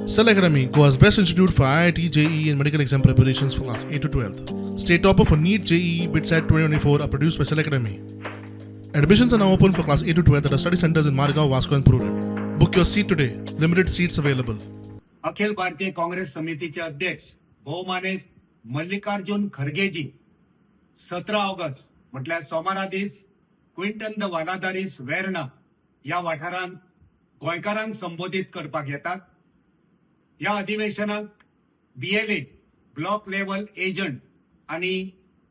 Cell Academy, Goa's best institute for IIT, JEE, and medical exam preparations for class 8 to 12. State topper for NEET, JEE, BITSAT 2024 are produced by Cell Academy. Admissions are now open for class 8 to 12 at our study centers in Margao, Vasco, and Prudent. Book your seat today. Limited seats available. Akhil Bharatiya Congress समितीचे अध्यक्ष भोवमानेस्त Mallikarjun खरगेजी 17 August म्हटल्यार सोमारा दीस Quinton the वालादारीस Verna ह्या वाठारांत गोंयकारांक संबोधीत करपाक येतात. ह्या अधिवेशनाक बीएलए, ब्लॉक लेव्हल एजंट आनी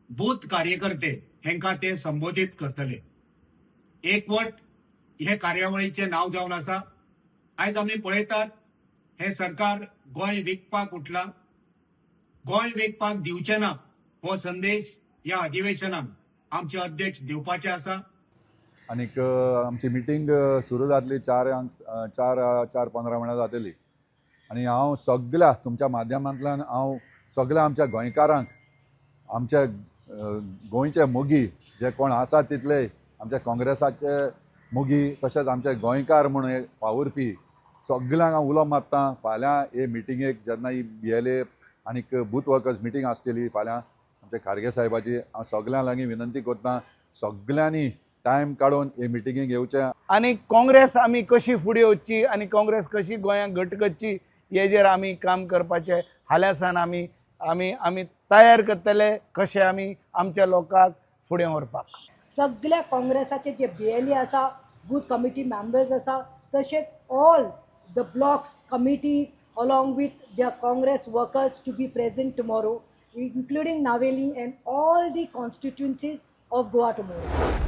बूथ कार्यकर्ते हेंकां ते संबोधीत करतले. एकवट हे कार्यावळीचें नांव जावन आसा. आयज आमी पळयतात, हे सरकार गोंय विकपाक उठलां. गोंय विकपाक दिवचे ना हो संदेश ह्या अधिवेशनात आमचे अध्यक्ष दिवपाचे आसा. आनीक आमची मिटींग सुरू जातली 4, 4:15 म्हळ्यार जातली. आनी हांव सगळ्या तुमच्या माध्यमांतल्यान हांव सगळ्या आमच्या गोंयकारांक, आमच्या गोंयचे मोगी जे कोण आसात तितले आमच्या काँग्रेसाचे मोगी तशेंच आमचे गोंयकार म्हूण हे वावुरपी सगल्यांक हांव उलो मारता, फाल्यां हे मिटिंगेक जेन्ना ही बीएलए आनीक बूथ वर्कर्स मिटींग आसतली फाल्यां आमच्या खारगे साहेबाची, हांव सगल्यां लागीं विनंती करता, सगल्यांनी टायम काडून हे मिटिंगेक येवचें. आनी काँग्रेस आमी कशी फुडें वचची आनी काँग्रेस कशी गोंयांक घट करची हेजेर आमी काम करपाचें हाल्यां सावन आमी तयार करतले, कशें आमी आमच्या लोकांक फुडें व्हरपाक. सगल्या काँग्रेसाचे जे बीएलए आसा, बूथ कमिटी मेंबर्स आसा, तशेंच all the blocks committees along with the Congress workers to be present tomorrow, including Navelim and all the constituencies of Goa tomorrow.